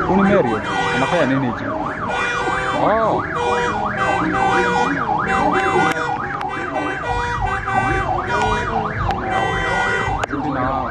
Huu ni Mary, anafanya nini hichi? Oh. Rudi na wao.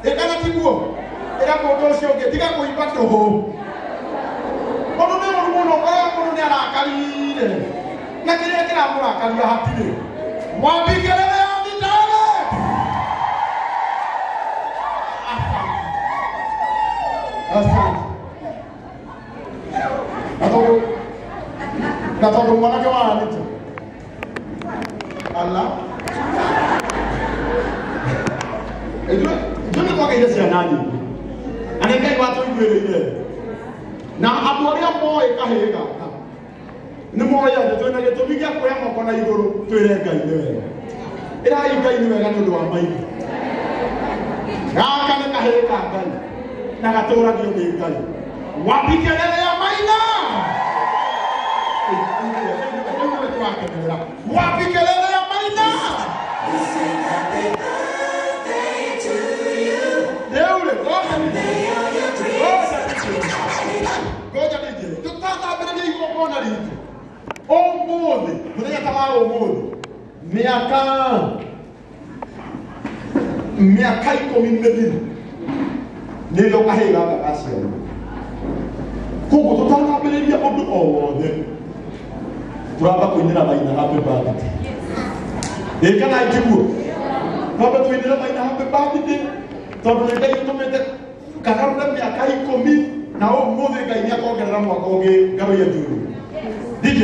Ĩkana tiguo ĩra mũndũ ũcio ũngĩ tiga kũimba tũhũ. Ũndũ nĩ ũru mũno ũkoraga mũndũ nĩ arakarire na kĩrĩa kĩramũrakaria hatirĩ. Wapi kelele ya Anita Alex? Asante. Na tondũ mwanake wa Anita ala ithuĩ nĩ twagĩire ciana nyingĩ na nĩ Ngai watũiguĩrĩire na andũ arĩa moĩ kahĩĩ gaka nĩ moĩ atĩ twĩna gĩtũmi gĩa kuoya moko na igũrũ twĩre Ngai nĩ wega. Ĩrai Ngai nĩ wega nĩ ũndũ wa maitho. Gaka nĩ kahĩĩ ka Ngai na gatũragio nĩ Ngai. Wapi kelele ya Maina? Wapi kelele ya Maina? Ngoja DJ, tũtatambĩrĩria igongona ritũ ũmũthĩ, mũthenya ta wa ũmũthĩ, mĩaka 10 mĩthiru nĩrĩo kahĩĩ gaka gaciarirwo. Koguo tũtanambĩrĩria ũndũ o wothe tũramba kũinĩra Maina happy birthday. Ĩ kana tiguo? Twambe tũinĩre Maina happy birthday tondũ nĩ Ngai ũtũmĩte kagarũre mĩaka 10 na ũmũthĩ Ngai nĩakongerera mwaka ũngĩ Ngaruiya Junior. DJ.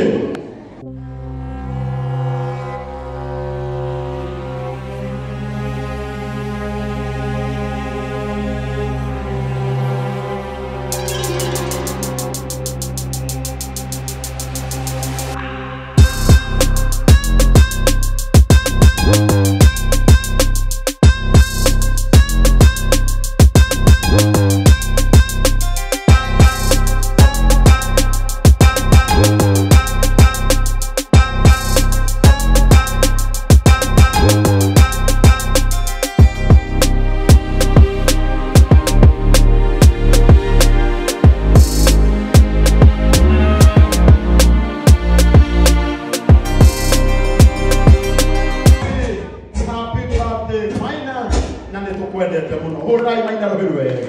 Kwendete mũno hũrai Maina rũhĩ wega.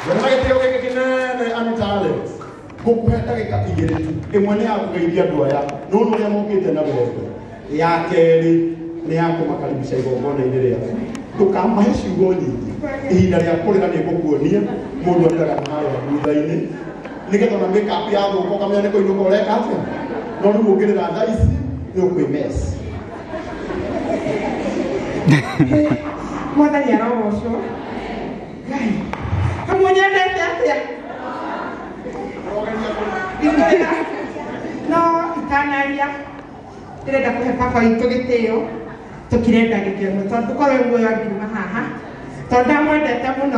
Wena gĩtĩo gĩkĩ kĩnene Anita Alex ngũkũhe ndagĩka 2 tu. Ĩmwe nĩ ya kũgeithia andũ aya nĩũndũ ũrĩa mokĩte na wendo, ya kerĩ nĩ ya kũmakaribisha igongona-inĩ rĩaku. Ndũkamahe ciugo nyingĩ, ihinda rĩa kũrĩra nĩ ngũkuonia mũndũ arĩraga na harĩa thutha-inĩ nĩgetha ona make-up yathũka ũkamenya nĩ kũinũka ũreka atĩa. No rĩu ũngĩrĩra thaa ici nĩ ũkwĩmess. Mwathani arogocwo. Ngai, kamũnyendete atĩa? Ndingĩrĩra no itanaria ndĩrenda kũhe baba witũ gĩtĩo tũkirenda gĩkeno tondũ korwo muoyo angiuma haha tondũ ndamwendete mũno.